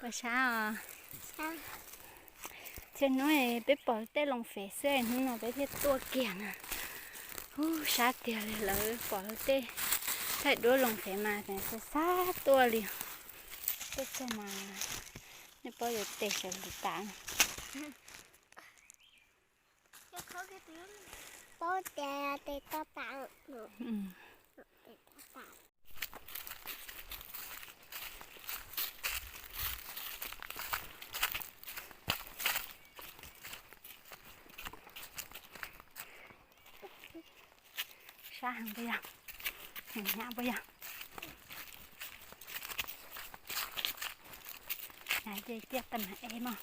Sab os. Txhia hnub peb pom tej loos fev xwb, hnub no peb thiaj tuaj kiag na. Ub, sab tiag li, lawv pom tej thaij duab loos fev mas xav xav tuaj li. Tuaj txog mas nej paub yuav tes sawv hlus tas. Paub tias tes to tas. Sab heev puas yog? Hnyav puas yog? Hnyav ces ciaj tag mam ev mog.